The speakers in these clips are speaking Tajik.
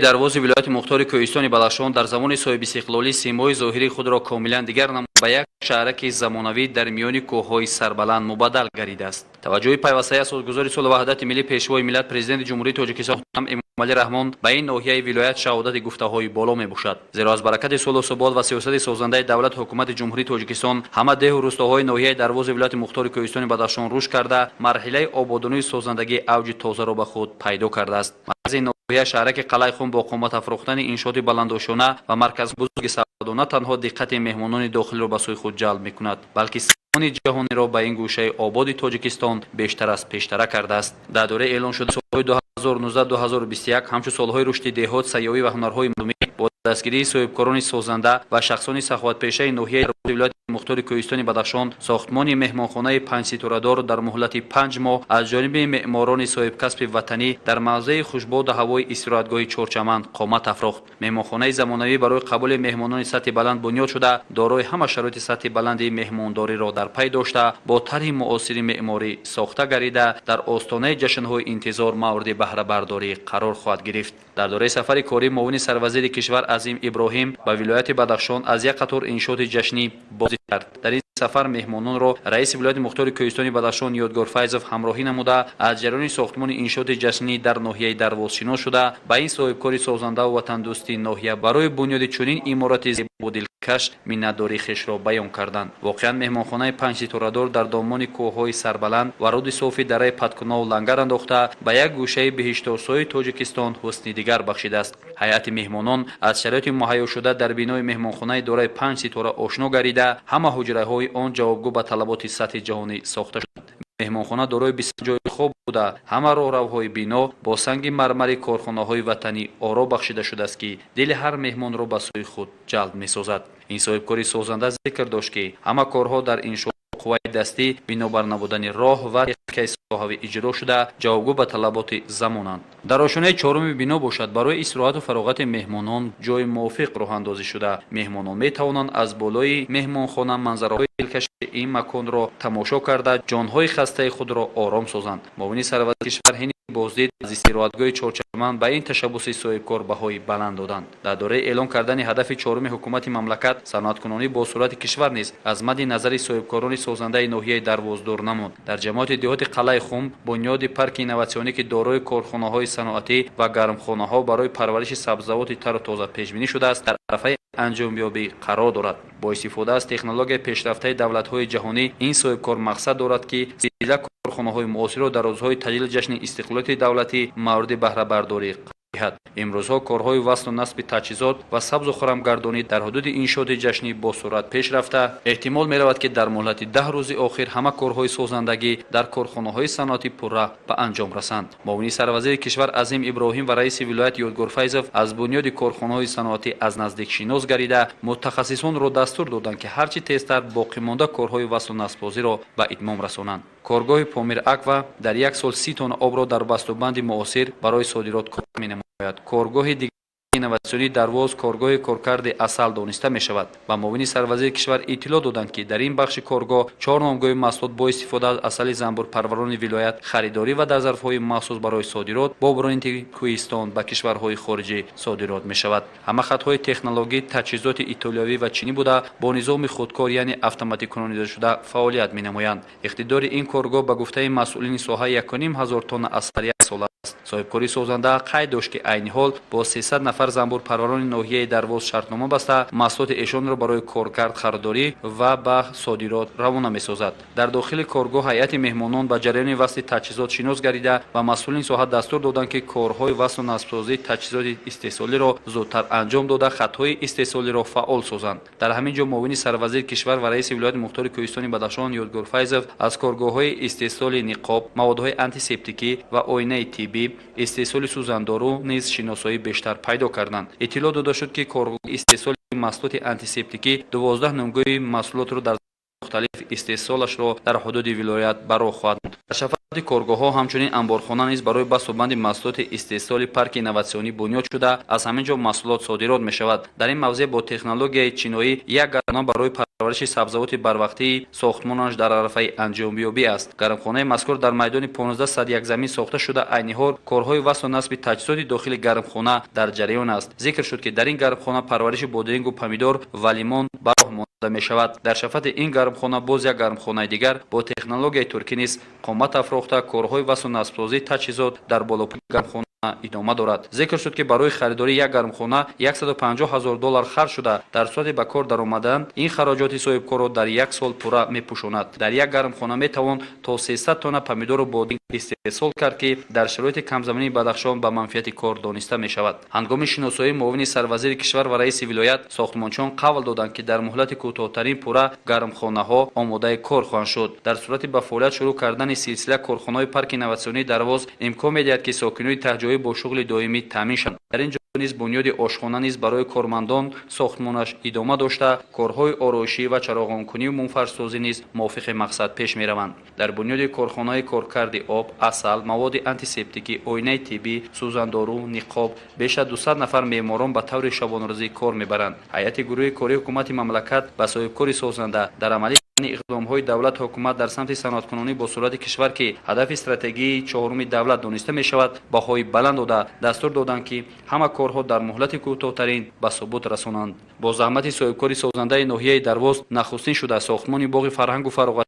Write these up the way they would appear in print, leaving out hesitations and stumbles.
Дарвози вилояти мухтори Кӯҳистони Бадахшон дар замони соҳибистиқлолӣ симои зоҳирии худро комилан дигар намуда, ба як шаҳраки замонавӣ дар миёни кӯҳҳои сарбаланд мубаддал гардидааст. Таваҷҷӯҳи пайвастаи асосгузори сулҳу ваҳдати миллӣ, Пешвои миллат, Президенти Ҷумҳурии Тоҷикистон Эмомалӣ Раҳмон ба ин ноҳияи вилоят шаҳодати гуфтаҳои боло мебошад. Зеро аз баракати сулҳу субот ва сиёсати созандаи давлату ҳукумати Ҷумҳурии Тоҷикистон ҳама деҳу рӯстоҳои ноҳияи Дарвози вилояти мухтори Кӯҳистони Бадахшон рушд карда, марҳилаи ободонию созандагӣ авҷи тозаро ба худ пайдо кардааст. Маркази ноҳия, шаҳраки Қалъаи Хум, бо қомат афрохтани иншооти баландошёна ва марказҳои бузурги савдо на танҳо диққати меҳмонони дохилиро ба сӯи худ ҷалб мекунад, балки сайёҳони ҷаҳониро ба ин гӯшаи ободи Тоҷикистон бештар аз пештара кардааст. Дар дораи эълон шуда солҳои 2019-2021 ҳамчун солҳои рушди деҳот, сайёҳӣ ва ҳунарҳои мардумӣ бо дастгирии соҳибкорони созанда ва шахсони саховатпешаи ноҳияи вилояти мухтори Кӯҳистони Бадахшон сохтмони меҳмонхонаи панҷситорадор дар муҳлати 5 моҳ аз ҷониби меъморони соҳибкасби ватанӣ дар мавзеи хушбоду ҳавои истироҳатгоҳи Чорчаман қомат афрохт. Меҳмонхонаи замонавӣ барои қабули меҳмонони сатҳи баланд бунёд шуда, дорои ҳама шароити сатҳи баланди меҳмондориро дар пай дошта, бо тарҳи муосири меъморӣ сохта гардида, дар остонаи ҷашнҳои интизор мавриди баҳрабардорӣ қарор хоҳад гирифт. Дар дораи сафари корӣ муовини сарвазири кишвар Азим Иброҳим ба вилояти Бадахшон аз як қатор иншооти ҷашнӣ боздид кард. Дар ин сафар меҳмононро раиси вилояти мухтори Кӯҳистони Бадахшон Ёдгор Файзов ҳамроҳӣ намуда, аз ҷараёни сохтмони иншооти ҷашнӣ дар ноҳияи Дарвоз шинос шуда, ба ин соҳибкори созандаву ватандӯсти ноҳия барои бунёди чунин иморати зебу дилкаш миннатдории хешро баён карданд. Воқеан, меҳмонхонаи панҷситорадор дар домони кӯҳҳои сарбаланд ва руди софи дараи Паткунов лангар андохта, ба як гӯшаи биҳиштосои Тоҷикистон ҳусни дигар бахшидааст. Ҳайати меҳмонон аз шароити муҳайёшуда дар бинои меҳмонхонаи дораи панҷ ситора ошно гардида, ҳама ҳуҷраҳои он ҷавобгӯ ба талаботи сатҳи ҷаҳонӣ сохта шуданд. Меҳмонхона дорои 20 ҷои хоб буда, ҳама роҳравҳои бино бо санги мармари корхонаҳои ватанӣ оро бахшида шудааст, ки дили ҳар меҳмонро ба сӯи худ ҷалб месозад. Ин соҳибкори созанда зикр дошт, ки ҳама корҳо дар иншоот қувваи дастӣ, бинобар набудани роҳ ва техникаи соҳавӣ иҷро шуда, ҷавобгӯ ба талаботи замонанд. Дар ошёнаи чоруми бино бошад, барои истироҳату фароғати меҳмонон ҷои мувофиқ роҳандозӣ шуда, меҳмонон метавонанд аз болои меҳмонхона манзараҳои дилкаши ин маконро тамошо карда, ҷонҳои хастаи худро ором созанд. Муовини сарвазири кишвар ҳини боздид аз истироҳатгоҳи Чорчаман ба ин ташаббуси соҳибкор баҳои баланд доданд. Дар дораи эълон кардани ҳадафи чоруми ҳукумати мамлакат, саноаткунонӣ бо суръати кишвар низ аз мадди назари соҳибкорони созандаи ноҳияи Дарвоз дур намонд. Дар ҷамоати деҳоти Қалъаи Хум бунёди парки инноватсионӣ, ки дорои корхонаҳои саноатӣ ва гармхонаҳо барои парвариши сабзавоти тару тоза пешбинӣ шудааст, дар арафаи анҷомёбӣ қарор дорад. Бо истифода аз технологияи пешрафтаи давлатҳои ҷаҳонӣ ин соҳибкор мақсад дорад, ки силсила корхонаҳои муосирро дар рӯзҳои таҷлили ҷашни истиқлолияти давлатӣ мавриди баҳрабардорӣ диҳад. Имрӯзҳо корҳои васлу насби таҷҳизот ва сабзу хурамгардонӣ дар ҳудуди иншооти ҷашнӣ бо суръат пеш рафта, эҳтимол меравад, ки дар муҳлати 10 рӯзи охир ҳама корҳои созандагӣ дар корхонаҳои саноатӣ пурра ба анҷом расанд. Муовини сарвазири кишвар Азим Иброҳим ва раиси вилоят Ёдгор Файзов аз бунёди корхонаҳои саноатӣ аз наздик шинос гардида, мутахассисонро дастур доданд, ки ҳарчи тезтар боқимонда корҳои васлу насбсозиро ба итмом расонанд. Коргоҳи Помир Аква дар як сол 30 тонна обро дар бастубанди муосир барои содирот кор менамояд. Коргоҳи дигари инноватсионии Дарвоз коргоҳи коркарди асал дониста мешавад. Ба муовини сарвазири кишвар иттилоъ доданд, ки дар ин бахши коргоҳ чор номгӯи маҳсулот бо истифода аз асали занбурпарварони вилоят харидорӣ ва дар зарфҳои махсус барои содирот бо бренди Кӯҳистон ба кишварҳои хориҷӣ содирот мешавад. Ҳама хатҳои технологӣ таҷҳизоти итолиёвӣ ва чинӣ буда, бо низоми худкор, яъне автоматикунонидашуда фаъолият менамоянд. Иқтидори ин коргоҳ, ба гуфтаи масъулини соҳа, 1500 тонна асал як сол аст. Соҳибкори созанда қайд дошт, ки айни ҳол бо 300 нафар занбурпарварони ноҳияи Дарвоз шартнома баста, маҳсулоти эшонро барои коркард харидорӣ ва ба содирот равона месозад. Дар дохили коргоҳ ҳайати меҳмонон ба ҷараёни васли таҷҳизот шинос гардида, ба масъулини соҳа дастур доданд, ки корҳои васлу насбсозии таҷҳизоти истеҳсолиро зудтар анҷом дода, хатҳои истеҳсолиро фаъол созанд. Дар ҳамин ҷо муовини сарвазири кишвар ва раиси вилояти мухтори Кӯҳистони Бадахшон Ёдгор Файзов аз коргоҳҳои истеҳсоли ниқоб, маводҳои антисептикӣ ва оинаи тиббӣ, истеҳсоли сӯзандору низ шиносоӣ бештар пайдо карданд. Иттилоъ дода шуд, ки коргоҳи истеҳсоли маҳсулоти антисептикӣ 12 номгӯи маҳсулотро дар мухталиф истеҳсолашро дар ҳудуди вилоят ба роҳ хоҳад. Дар шафати коргоҳҳо ҳамчунин анборхона низ барои басту банди маҳсулоти истеҳсоли парки инноватсионӣ бунёд шуда, аз ҳамин ҷо маҳсулот содирот мешавад. Дар ин мавзеъ бо технологияи чиноӣ як Барои парвариши сабзавоти барвақтӣ сохтмонаш дар арафаи анҷомёбӣ аст. Гармхонаи мазкур дар майдони 15 сад як замин сохта шуда, айни ҳол корҳои васлу насби таҷҳизоти дохили гармхона дар ҷараён аст. Зикр шуд, ки дар ин гармхона парвариши бодирингу помидор ва лимон ба роҳ монда мешавад. Дар шафати ин гармхона боз як гармхонаи дигар бо технологияи туркӣ низ қомат афрохта, корҳои васлу насбсозии таҷҳизот дар болопои гармхона идома дорад. Зикр шуд, ки барои харидории як гармхона 150 ҳазор доллар харҷ шуда, дар сурати ба кор даромадан ин хароҷоти соҳибкорро дар як сол пурра мепӯшонад. Дар як гармхона метавон то 300 тонна помидору бодиринг истеҳсол кард, ки дар шароити камзаминии Бадахшон ба манфиати кор дониста мешавад. Ҳангоми шиносоии муовини сарвазири кишвар ва раиси вилоят, сохтмончиён қавл доданд, ки дар муҳлати кӯтоҳтарин пурра гармхонаҳо омодаи кор хоҳанд шуд. Дар сурати ба фаъолият шурӯъ кардани силсила корхонаҳои парки инноватсионии Дарвоз имкон медиҳад, ки сокинони таҳҷоӣ бо шуғли доимӣ таъмин шаванд. Дар ин ҷо низ бунёди ошхона низ барои кормандон сохтмонаш идома дошта, корҳои ороишӣ ва чароғонкунию мунфаршсозӣ низ мувофиқи мақсад пеш мераванд. Дар бунёди корхонаи коркарди об, асал, маводи антисептикӣ, оинаи тиббӣ, сӯзандору, ниқоб беш аз 200 нафар меъморон ба таври шабонарӯзӣ кор мебаранд. Ҳайати гурӯҳи кории ҳукумати мамлакат ба соҳибкори созанда дар амалӣ иқдомҳои давлату ҳукумат дар самти саноаткунонӣ бо суръати кишвар, ки ҳадафи стратегии чоҳуруми давлат дониста мешавад, баҳои баланд дода, дастур доданд, ки ҳама корҳо дар муҳлати кӯтоҳтарин ба собут расонанд. Бо заҳмати соҳибкори созандаи ноҳияи Дарвоз нахустин шуда сохтмони боғи фарҳангу фароғат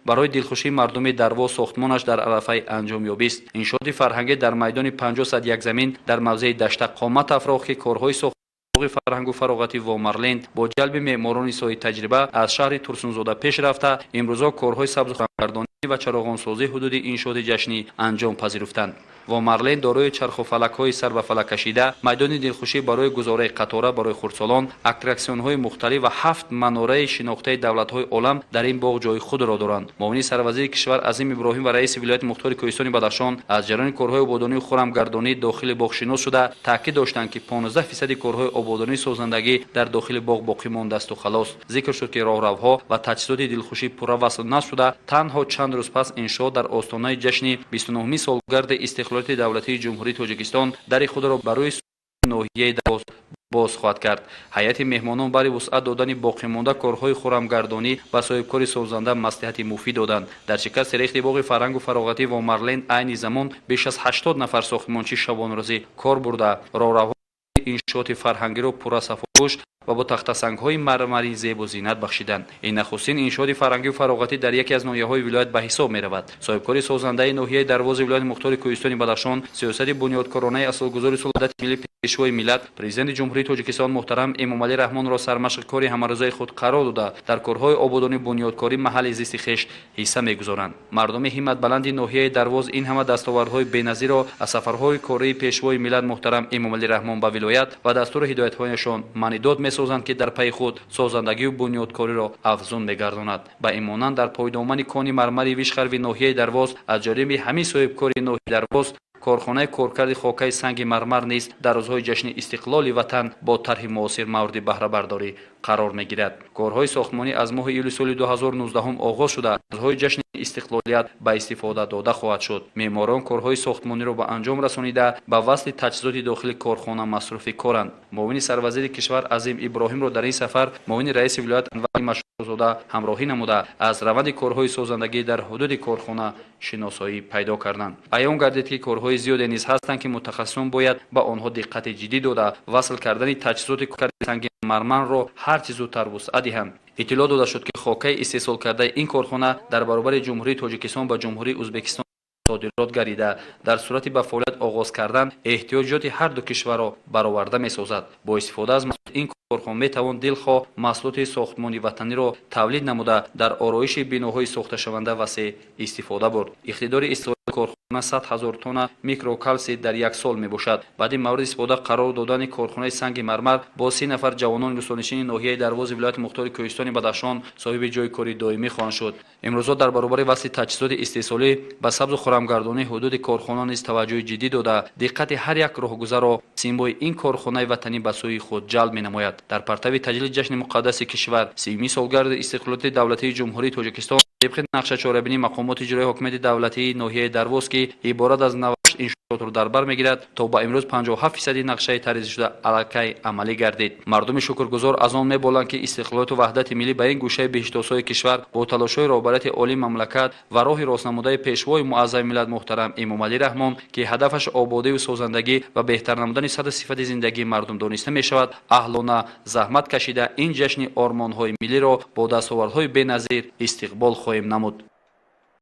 барои дилхушии мардуми Дарвоз сохтмонаш дар арафаи анҷомёбист. Иншооти фарҳангӣ дар майдони 50 сад як замин дар мавзеи Дашта қомат афрохт, ки корҳои боғи фарҳангу фароғати Вомарлен бо ҷалби меъморони соҳибтаҷриба аз шаҳри Турсунзода пеш рафта, имрӯзо корҳои сабзгардонӣ ва чароғонсозии ҳудуди иншооти ҷашнӣ анҷом пазируфтанд. Вомарлен дорои чархуфалакҳои сарбафалак кашида, майдони дилхушӣ барои гузораи қатора барои хурдсолон, аттраксионҳои мухталиф ва ҳафт манораи шинохтаи давлатҳои олам дар ин боғ ҷои худро доранд. Муовини сарвазири кишвар Азим Иброҳим ва раиси вилояти мухтори кӯҳистони Бадахшон аз ҷараёни корҳои ободонию хурамгардонӣ дохили боғ шинос шуда, таъкид доштанд, ки 15 фисади корҳои ободонии созандагӣ дар дохили боғ боқӣ мондасту халос. Зикр шуд, ки роҳравҳо ва таҷҳизоти дилхушӣ пурра васл нашуда, танҳо чанд рӯз пас иншоот дар остонаи ҷашни 29-ми солгарди истиқлолияти давлатии Ҷумҳурии Тоҷикистон дари худро барои ноҳияи Дарвоз боз хоҳад кард. Ҳайати меҳмонон барои вусъат додани боқимонда корҳои хурамгардонӣ ба соҳибкори созанда маслиҳати муфид доданд. Дар шикасти рехти боғи фарҳангу фароғатӣ Вомарлен айни замон беш аз 80 нафар сохтмончӣ шабонрӯзӣ кор бурда, роҳравҳои иншооти фарҳангиро пурра сафопӯш ва бо тахтасангҳои мармарӣ зебу зинат бахшиданд. Ин нахустин иншооти фарҳангию фароғатӣ дар яке аз ноҳияҳои вилоят ба ҳисоб меравад. Соҳибкори созандаи ноҳияи Дарвози вилояти мухтори кӯҳистони Бадахшон сиёсати бунёдкоронаи асосгузори сулҳу ваҳдати миллӣ, Пешвои миллат, Президенти Ҷумҳурии Тоҷикистон муҳтарам Эмомалӣ Раҳмонро сармашқи кори ҳамарӯзаи худ қарор дода, дар корҳои ободонӣ, бунёдкорӣ маҳалли зисти хеш ҳисса мегузоранд. Мардуми ҳимматбаланди ноҳияи Дарвоз ин ҳама дастовардҳои беназирро аз сафарҳои кории Пешвои миллат муҳтарам Эмомалӣ Раҳмон ба вилоят ва дастуру ҳидоятҳояшон маънидод месозанд, ки дар пайи худ созандагию бунёдкориро афзун мегардонад. Ба ин монанд, дар пойдомани кони мармари Вишхарви ноҳияи Дарвоз аз ҷониби ҳамин соҳибкори ноҳияи Дарвоз корхонаи коркарди хокаи санги мармар низ дар рӯзҳои ҷашни истиқлоли ватан бо тарҳи муосир мавриди баҳрабардорӣ қарор мегирад. Корҳои сохтмонӣ аз моҳи июли соли 2019 оғоз шуда, рӯзҳои ҷашни истиқлолият ба истифода дода хоҳад шуд. Меъморон корҳои сохтмониро ба анҷом расонида, ба васли таҷҳизоти дохили корхона масруфи коранд. Муовини сарвазири кишвар Азим Иброҳимро дар ин сафар муовини раиси вилоят Анвари Машҳурзода ҳамроҳӣ намуда, аз раванди корҳои созандагӣ дар ҳудуди корхона шиносоӣ пайдо карданд. Аён гардид, ки корҳои зиёде низ ҳастанд, ки мутахассисон бояд ба онҳо диққати ҷиддӣ дода, васл кардани таҷҳизоти санги мармарро ҳарчи зудтар вусъат диҳанд. Иттилоъ дода шуд, ки хокаи истеҳсолкардаи ин корхона дар баробари Ҷумҳурии Тоҷикистон ба Ҷумҳурии Ӯзбекистон содирот гардида, дар сурати ба фаъолият оғоз кардан эҳтиёҷоти ҳарду кишварро бароварда месозад. Бо истифода аз ин корхона метавон дилхоҳ маҳсулоти сохтмони ватаниро тавлид намуда, дар ороиши биноҳои сохташаванда васеъ истифода бурд. Иқтидори истеҳсоли корхона 100 000 тонна микрокалсий дар як сол мебошад. Баъди мавриди истифода қарор додани корхонаи санги мармар бо 30 нафар ҷавонони рӯстонишини ноҳияи Дарвози вилояти мухтори кӯҳистони Бадахшон соҳиби ҷойи кори доимӣ хоҳанд шуд. Имрӯзҳо дар баробари васли таҷҳизоти истеҳсолӣ ба сабзу хурамгардонии ҳудуди корхона низ таваҷҷӯҳи ҷиддӣ дода, диққати ҳар як роҳгузарро симои ин корхонаи ватанӣ ба сӯи худ ҷалб менамояд. Дар партави таҷлили ҷашни муқаддаси кишвар, 30-умин солгарди истиқлолияти давлатии Ҷумҳурии Тоҷикистон, тибқи нақша чорабинии мақомоти иҷроии ҳокимияти давлатии ноҳияи Дарвоз, ки иборат аз 8 иншоотро дар бар мегирад, то ба имрӯз 57 фисади нақшаи тарҳрезишуда аллакай амалӣ гардид. Мардуми шукргузор аз он меболанд, ки истиқлолияту ваҳдати миллӣ ба ин гӯшаи биҳиштосои кишвар бо талошҳои роҳбарияти олии мамлакат ва роҳи ростнамудаи Пешвои муаззами миллат муҳтарам Эмомалӣ Раҳмон, ки ҳадафаш ободию созандагӣ ва беҳтар намудани сатҳи сифати зиндагии мардум дониста мешавад, аҳлона заҳмат кашида, ин ҷашни ормонҳои миллиро бо дастовардҳои беназир истиқбол хоҳем намуд.